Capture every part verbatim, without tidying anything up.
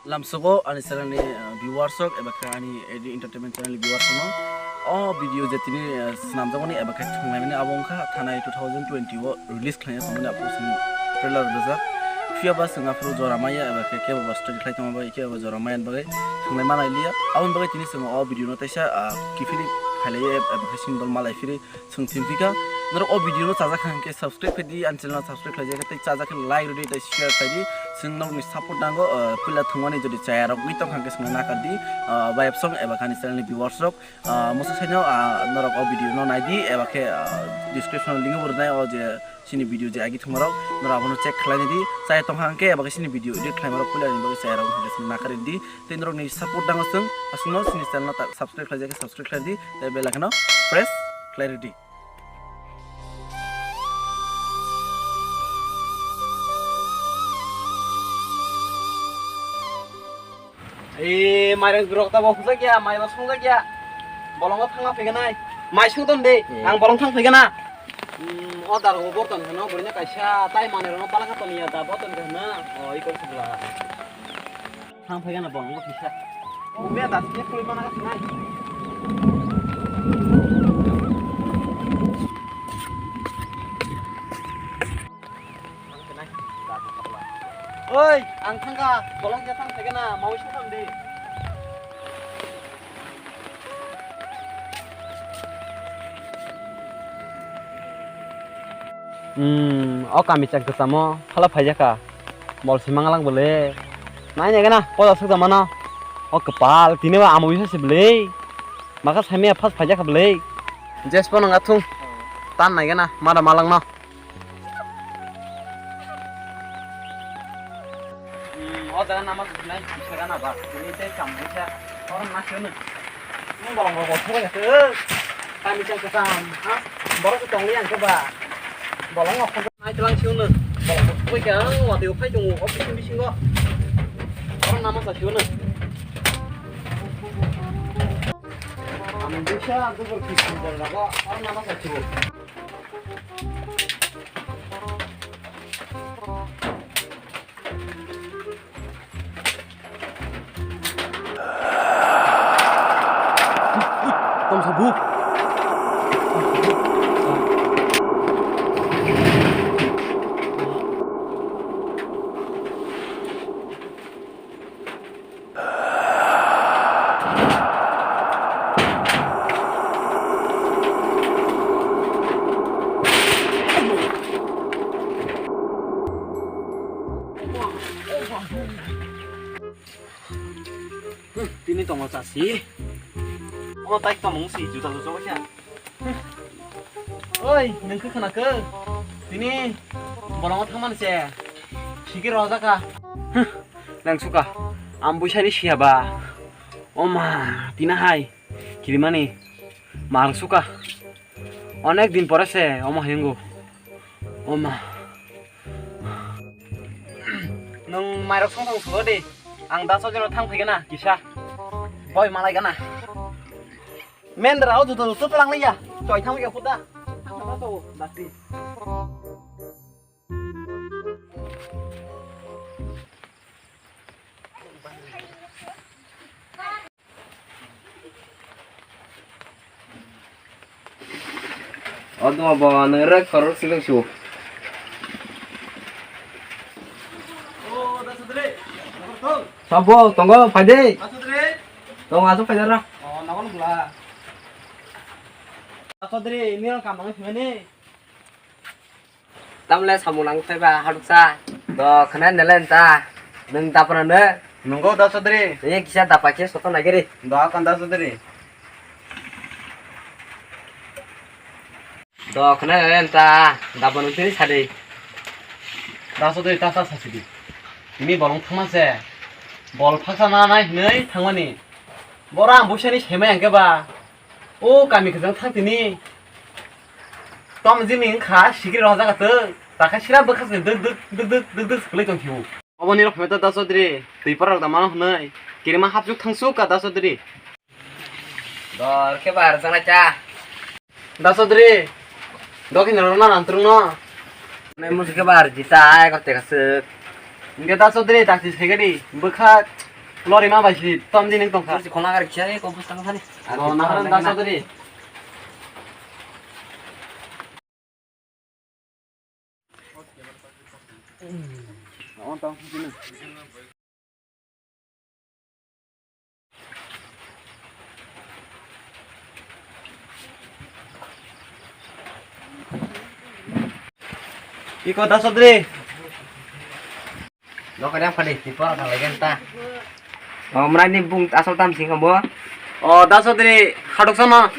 Lamsogo ani channel ni, uh, viewers rok eba khe ani A D Entertainment channel ni viewers rok no o video je tini, uh, swnamjakmani eba khe thwnglaimani abo wngkha thanai two thousand twenty o release khlaina tongmani aphuru chwng trailer rijak. Phiya ba chwng aphuru jora maya eba khe kebo ba story khlai tongma bai kebo jora maya bagwi thwnglai manai liya. Aboni bagwi tini chwng o video no teisa, ah, kiphilwi khailaiya eba khe single malai phiri chwng thim phikha. Norok o video no chajak kha hwnkhe subscribe khlai di, ani channel no subscribe khlai jagwi tei chajak khe like rwdi tei share khlai di. Chwng norokni support nango, ah, puila thwngmani jodi chaya rok wi tong kha hwnkhe chwngno nakar di, ah, bayap song eba khe ani channel ni viewers rok. Ah, musa saino, ah, norok o video no nai di, eba khe, ah, description o link bo rwnai o je chini video je agi thwngmarok, norok abono check khlai di, chaya tong kha hwnkhe, eba khe chini video edit khlaima rok puila ni bagwi chaya rok hwnkhe chwng nakar di, tei norok ni support nango chwng, aswk no chini channel no ta subscribe khlai jagwi subscribe khlai di, tei bell icon no press khlai rwdi. Ee, mairang rok ta bo hujak ya, mai bo songjak ya. Bolongo thangna phaiganai. Mai songton de, hmm, ang bolong thang phaigana. Hmm, o dar go borton hano, borina kaisa, tai manai rok balaka ton ya, da borton hano. O, i kor sibla. Thang phaigana bolongo kisa. O, be das ke kuli mana ka sinai. Oi, ang thangkha, bolong khe thang phaigana, mawi songkha de. Hmm, o kami chak kwchamo phala phaijakha. Bol si manglak bole. Nai nai gana, poda suk da mano. O kwpal, tini ba amo bisa si bole. Maka saimaya phas phaijakha bole. Jespo nang athung. Tan nai gana, mada malangno. Hmm, o jaga nama nai, bisa gana ba. Ini teh kamu bisa. Orang nasi mana? Ini bolong bolong bolong ya tuh. Kami cang kesam, ha? Bolong ke tong liang ke ba. Bolong ngok. Nai telang siu ne. Bolong bolong ke ang wati upai tung office ini singgo. Orang nama sa siu ne. Kamu bisa tuh berpikir dari apa? Orang nama sa siu. Tom sabuk. Tini tongo chasi. O tai tongmung si juta juta khe. Oi, nung khe khna khe? Tini bolongo thangmani se. Sikir rojak kha. Nang suka. Ang buisani siya ba. O ma, tina hai. Kirimani. Mar suka. Onek din pore se omo hingu. O ma. Nung mairok song song sulo di. Ang da sojeno thang phaigana kisa. Boi malai gana. Mendra o juto juto tlang liya. Choi thang ya khuda. Thang na to dati. O duma bo nang rek korok silok su. Sabo tongo phaide. Tongo aso phaide ra. O nagon bla. Asodri ini kam nang sini. Tamle samung nang phaiba haduksa. Do khna nelen ta. Nung dapra ne. Nungo da sodri. Ye kisa dapa khe soto nagiri. Do kan da sodri. Do khna nelen ta. Dapa nung tini sadi. Da sodri ta ta sasidi. Ini bolong thangma se. Bol phaksa na nai hinui thangmani. Bora ang buisani semai ang khe ba. O kami kwchang thang tini. Tom jini wngkha sikiri rok jaga twi. Takha sira bwkha se dwk dwk dwk dwk dwk dwk se kwlai tong phio. Oboni rok phai da Da Chaudhary. Twi parok da mano hwnwi. Kirima hapsuk thangsuk ka Da Chaudhary. Dor khe bar jana cha. Da Chaudhary. Dokhin rok na nantrung no. Nai musu khe bar jita ai kote kasuk. Inge Da Chaudhary takti segadi. Bwkha Lori ma bai si, tom di neng tongkha. Lori si khona gar kisa, eh, kobus tang thani. Oh, naharan da sodri. Iko da sodri. Nokar yang padi, tipo apa lagi enta? Oh, mrani bung asal tam sing bo. Oh, da sodri, hadok sama.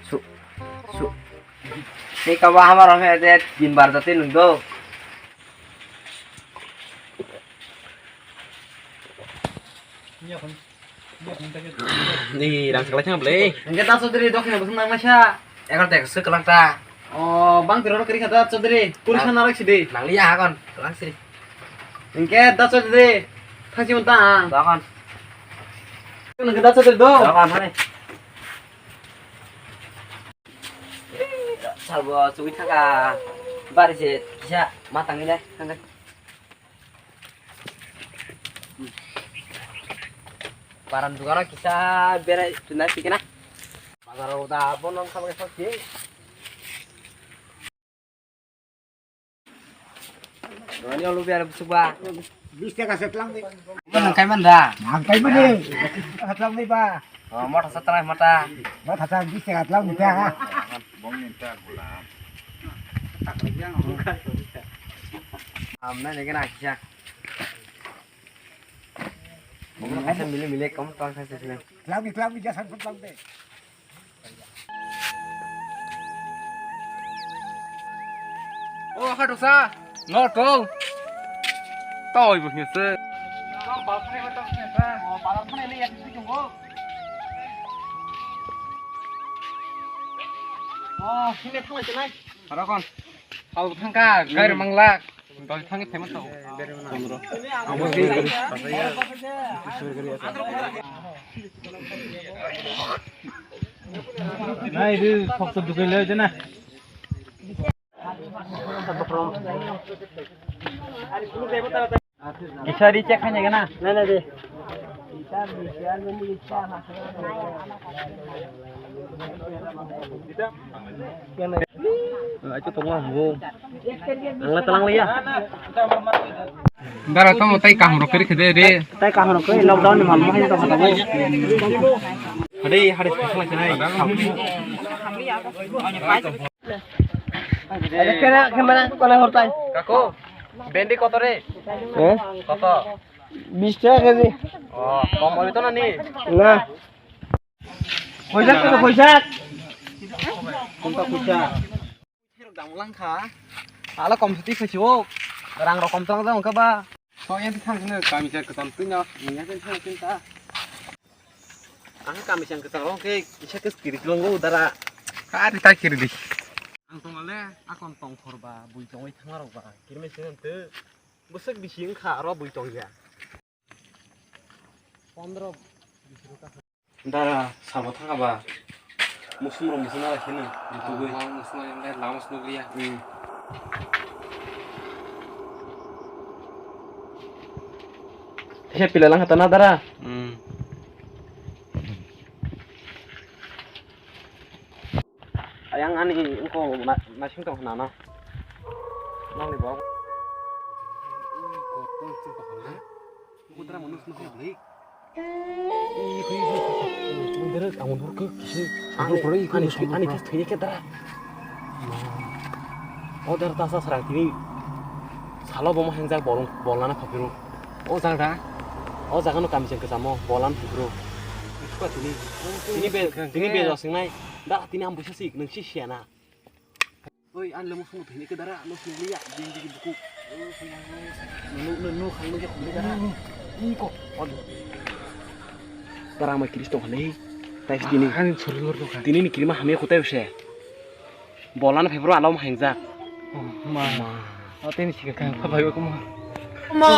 Su, su. Ni kawa hamar ome de tin bar jate nung do. Ni rang sekolai thang bole. Engke ta sodri dok ni bosong nang masa. Egar tek sekolai ta. Oh, bang tiro kiri kata sodri. Puri sana rak sidi. Nang liya hakon, lang sidi. Engke da sodri. Thangsi unta. Dakon. Engke da sodri do. Dakon, hane. Salbo chugui thaka. Bari se kisa matang ile. Hane. Paran dugano kisa berai tunai sikena. Bazaro da bono khamai sokti. Rani olu biar busuk ba. Bis taka setlang di. Nang kai man da. Nang kai man di. Setlang di ba. Oh, mota setlang mota. Mota sa bis taka setlang di ta. Bong ni ta gula. Amna ne kena kisa. Mili mili kom tang sa sini. Lang di lang di jasan kom lang de. O, ha dosa. No tol. Tawai bo hese. Kam balkhani ko tang hese. O, balkhani le yak tu junggo. O, sini thang lai nai. Harakon. Hal thangka, gair mangla. Doi thangwi thema tau. Nai, di, khoksa dukai le jana. Kisa ri check khaina gana? Nai, nai, de. Acho tongma hwngo. Ang le talang liya. Dara tamo tai kaham rok kiri khede re. Tai kaham rok kiri lockdown ni mal mo hin to khata bo. Hade hade khasla khanai. Ada kena kemana kona hortai. Kako, bendi koto re? Eh? Koto? Bis taka keji. Oh, kom oi to na ni? Na. Koisa, koisa, koisa. Kom ta koisa. Thirok dam lang kha. Ala kom siti khaisio. Rang rok kom tang jang kha ba. Kok yang thang ne kami sa ketam tu nya. Yang thang tin ta. Ang kami sang ketam long ke isa ke spirit long go dara. Kari ta kiri di. Ang tong ale akon tong khor ba bui tong oi thang rok ba. Kirme sing te. Bwswk bisi wngkha aro bui tongya. Pondro. Dara sabo thangkha ba. Musum rok musum nalai kheno. Ritugwi. Lama musum nalai, lama musum nukliya. Hmm. He pila langkha ta na dara. Hmm. Ayang ani engko na-, nasing tong hwnano. Nangni bo. Engko tong sing tong hwnano. Engko dara mwnwi sing tong hwnwi. Ang ani, ani, ani thas thwi khe dara. O dara tasa srang tini salo bomo hengjak bolong bolnana phaphiro. O jaga, o jaga no kami cheng kwchamo, bolan phukro. Tini be, tini be josing nai, da tini ang busa sik, nung si siya na. Oi, an lemo sunu thini ke dara, no sunu ya, ding ding buku. No, no, no, khang no ya khum dara. Iko, on. Dara ma Kristo hale. Tai tini. Ani sori lor ka. Tini ni kirima hamya kutai use. Bolan phebro alom hengjak. Oh, ma. Ma. O tini sika ka phabai ko ma. Ma.